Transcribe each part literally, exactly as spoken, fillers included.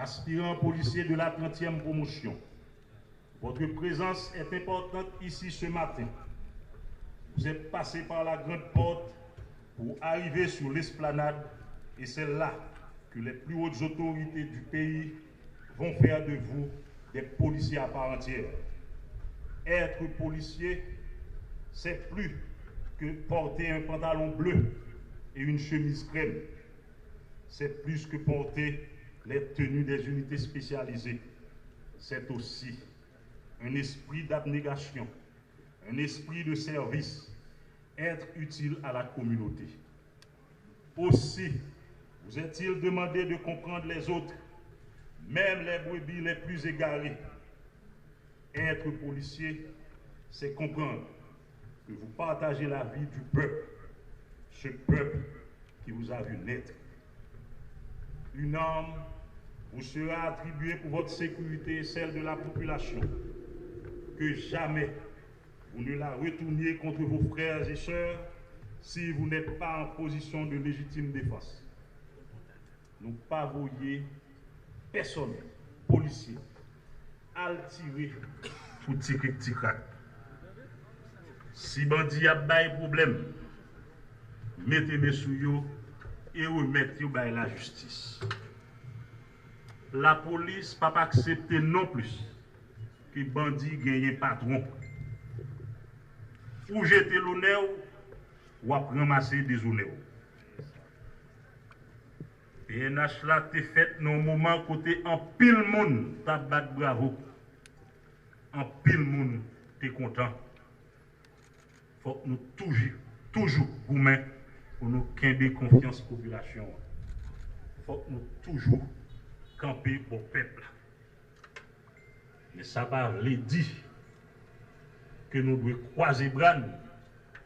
Aspirants policiers de la trentième promotion, votre présence est importante ici ce matin. Vous êtes passés par la grande porte pour arriver sur l'esplanade et c'est là que les plus hautes autorités du pays vont faire de vous des policiers à part entière. Être policier, c'est plus que porter un pantalon bleu et une chemise crème. C'est plus que porter les tenues des unités spécialisées. C'est aussi un esprit d'abnégation, un esprit de service, être utile à la communauté. Aussi, vous est-il demandé de comprendre les autres, même les brebis les plus égarées. Être policier, c'est comprendre que vous partagez la vie du peuple, ce peuple qui vous a vu naître. Une arme vous sera attribuée pour votre sécurité et celle de la population. Que jamais vous ne la retourniez contre vos frères et sœurs si vous n'êtes pas en position de légitime défense. Nou pa voye pèsonn, polisye, al tire pou ti krik ti krak. Si bandi ap bay pwoblèm, mete men sou yo e remèt yo bay lajistis. Lapolis p ap aksepte nonplis ke bandi genyen patwon. Ou jete lonè w, w ap ranmase dezonè w. P N H la te fèt nan yon moman kote anpil moun t ap bat bravo, anpil moun te kontan. Fòk nou toujou, toujou goumen pou nou kenbe konfyans popilasyon an. Fòk nou toujou kanpe bò pèp la. Men sa pa vle di ke nou dwe kwaze bra n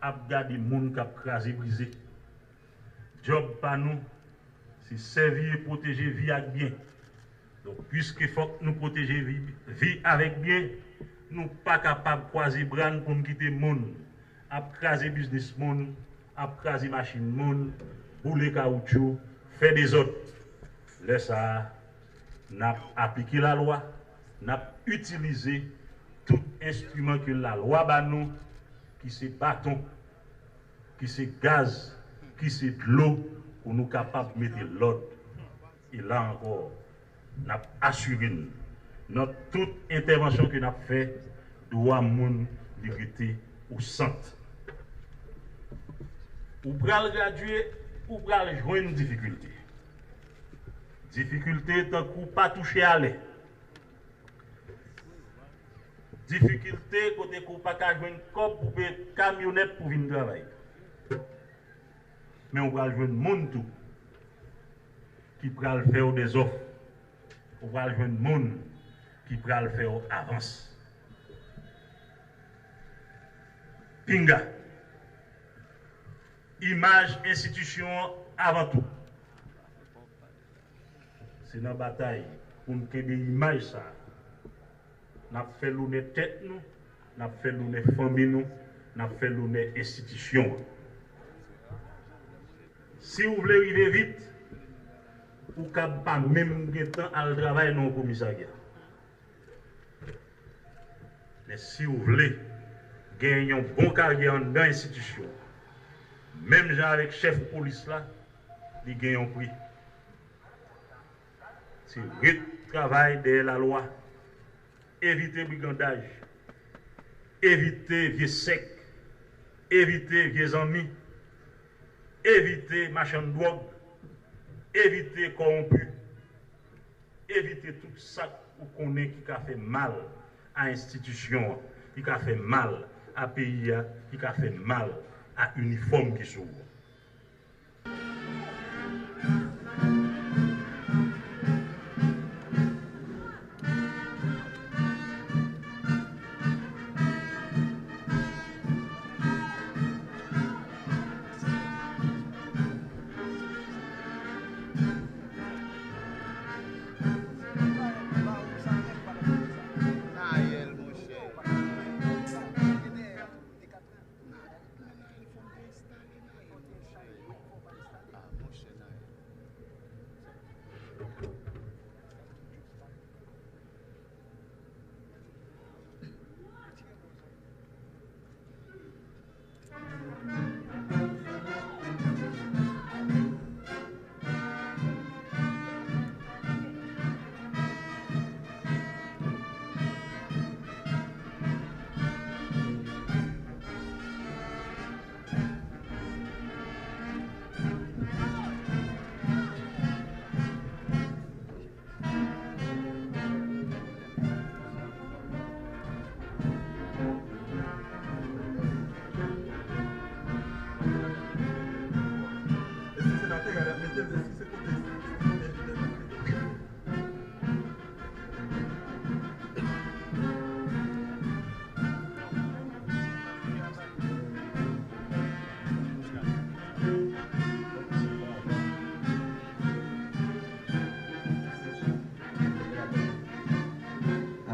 ap gade moun k ap kraze brize. Djòb pa nou, se sèvi e pwoteje vi ak byen. Donk, piske fòk nou pwoteje vi, vi avèk byen, nou pa kapab kwaze bra n pou n kite moun ap kraze biznis moun, ap kraze machin moun, boule kawoutchou, fè dezòd. Lè sa a, n ap aplike lalwa, n ap itilize tout enstriman ke lalwa ba nou, ki se baton, ki se gaz, ki se dlo, pou nou kapab mete lòd. E la ankò, n ap asire n, nan tout entèvansyon ke n ap fè, dwa moun li rete o sant. Ou pral gradye, ou pral jwenn difikilte. Difikilte tankou pa touche alè. Difikilte kote ke w pa ka jwenn kòb pou peye kamyonèt pou vin travay. Men w pral jwenn moun tou ki pral fè w dèzòf. Ou pral jwenn moun ki pral fè w avans. Pinga. Imaj enstitisyon an avan tou. Se nan batay pou n kenbe imaj sa a. N ap fè lonè tèt nou, n ap fè lonè fanmi nou, n ap fè lonè enstitisyon an. Si w vle rive vit, ou kab pa menm gen tan al travay nan yon komisarya. Men si w vle gen yon bon karyè anndan enstitisyon, menm jan avèk chèf polis la, li gen yon pri. Se ret travay dèyè lalwa, evite brigandaj, evite vye sèk, evite vye zanmi, evite machann dwòg, evite kòwonpi, evite tout sa k ou konnen ki ka fè mal a enstitisyon an, ki ka fè mal a peyi a, ki ka fè mal a inifòm ki sou ou an.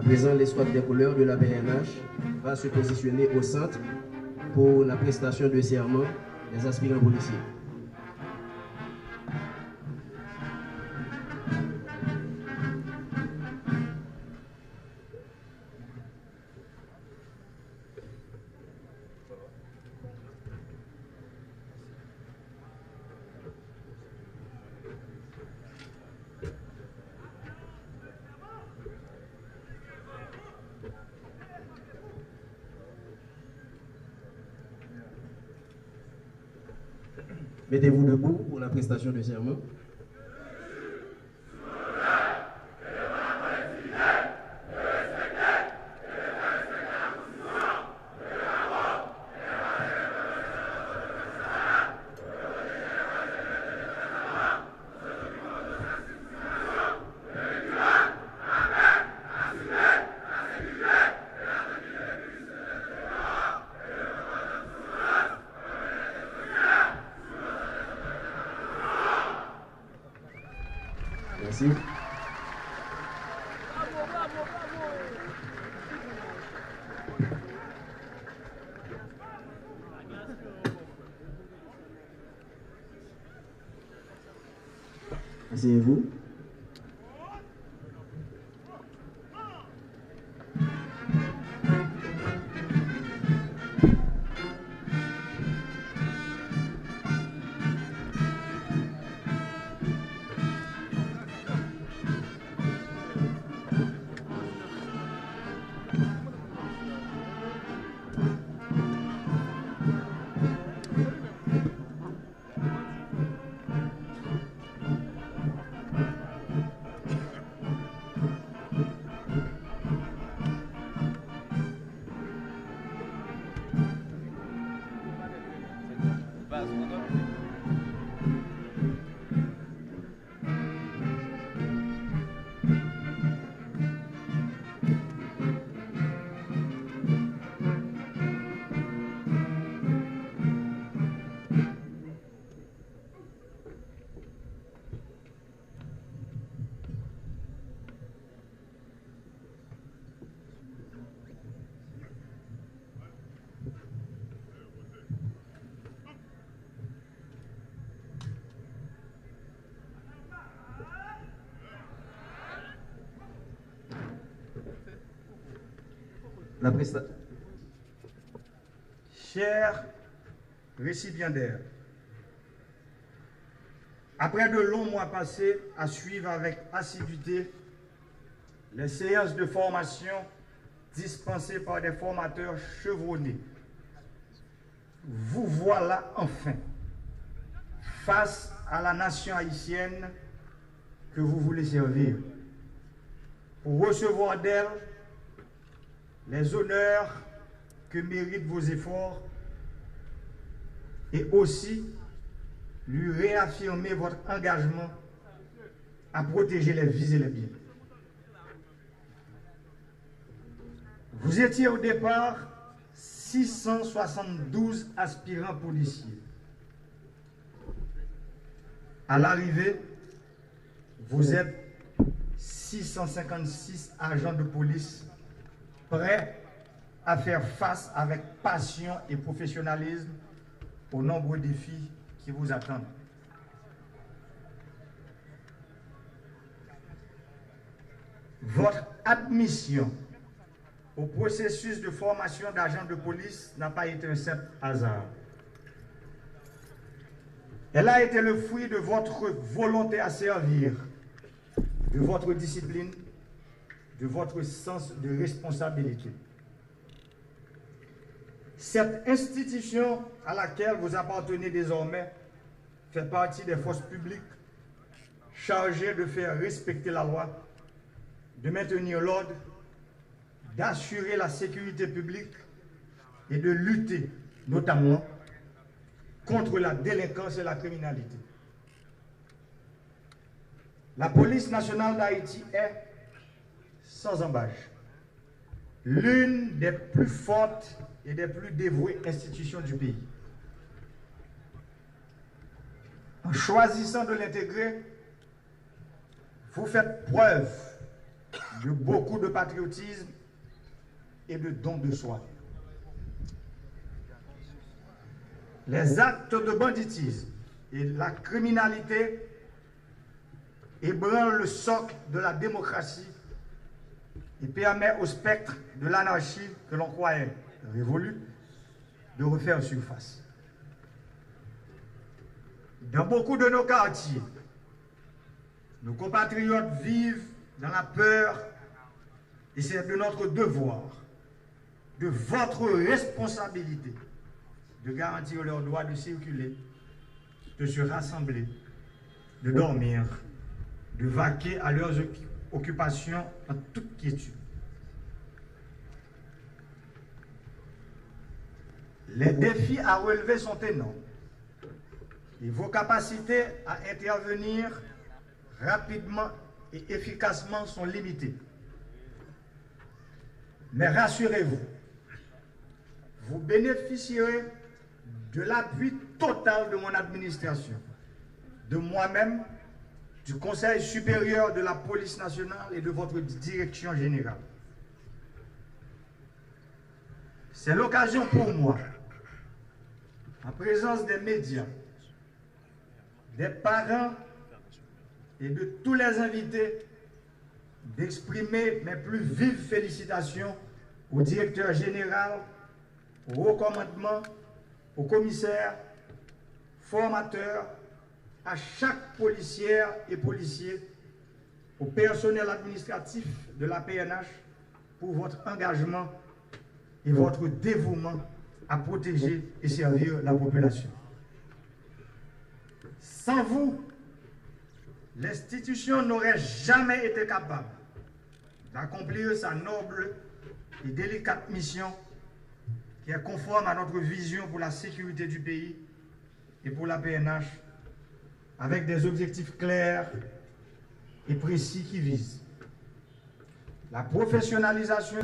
Présent, l'escouade des couleurs de la P N H va se positionner au centre pour la prestation de serment des aspirants policiers. Mettez-vous debout pour la prestation de serment. Mèsi. Asseyez-vous. La presta- Chers récipiendaires, après de longs mois passés à suivre avec assiduité les séances de formation dispensées par des formateurs chevronnés, vous voilà enfin face à la nation haïtienne que vous voulez servir, pour recevoir d'elle les honneurs que méritent vos efforts et aussi lui réaffirmer votre engagement à protéger les vies et les biens. Vous étiez au départ six cent soixante-douze aspirants policiers. À l'arrivée, vous êtes six cent cinquante-six agents de police prêts à faire face avec passion et professionnalisme aux nombreux défis qui vous attendent. Votre admission au processus de formation d'agents de police n'a pas été un simple hasard. Elle a été le fruit de votre volonté à servir, de votre discipline, de votre sens de responsabilité. Cette institution à laquelle vous appartenez désormais fait partie des forces publiques chargées de faire respecter la loi, de maintenir l'ordre, d'assurer la sécurité publique et de lutter notamment contre la délinquance et la criminalité. La Police nationale d'Haïti est, sans ambages, l'une des plus fortes et des plus dévouées institutions du pays. En choisissant de l'intégrer, vous faites preuve de beaucoup de patriotisme et de don de soi. Les actes de banditisme et la criminalité ébranlent le socle de la démocratie et permettent au spectre de l'anarchie que l'on croyait révolu de refaire surface. Dans beaucoup de nos quartiers, nos compatriotes vivent dans la peur et c'est de notre devoir, de votre responsabilité, de garantir leur droit de circuler, de se rassembler, de dormir, de vaquer à leurs occu- occupations en toute quiétude. Les défis à relever sont énormes et vos capacités à intervenir rapidement et efficacement sont limitées. Mais rassurez-vous, vous bénéficierez de l'appui total de mon administration, de moi-même, du Conseil supérieur de la police nationale et de votre direction générale. C'est l'occasion pour moi, en présence des médias, des parents et de tous les invités, d'exprimer mes plus vives félicitations au directeur général, au haut commandement, aux commissaires, formateurs, à chaque policière et policier, au personnel administratif de la P N H pour votre engagement et votre dévouement à protéger et servir la population. Sans vous, l'institution n'aurait jamais été capable d'accomplir sa noble et délicate mission qui est conforme à notre vision pour la sécurité du pays et pour la P N H, avec des objectifs clairs et précis qui visent la professionnalisation.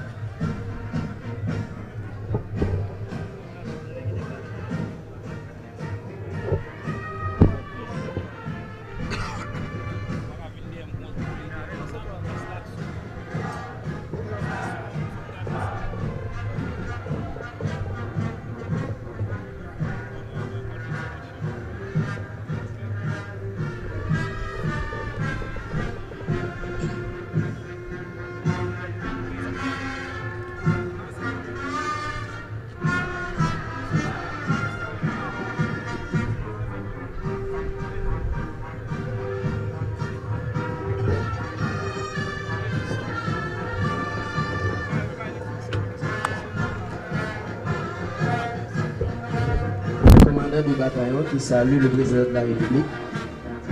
Le commandant du bataillon qui salue le président de la République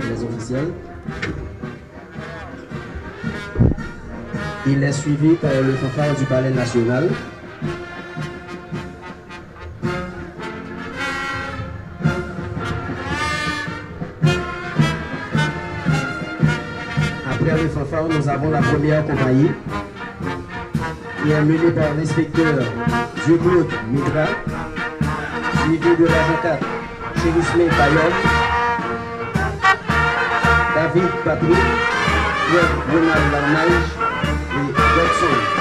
et les officiels. Il est suivi par le fanfare du Palais national. Après le fanfare, nous avons la première compagnie qui est menée par l'inspecteur Dieu-Claude Mitra, suivi de l'avocate Chérismé Bayom, David Patrick, Claude Ronald Larnage et Godson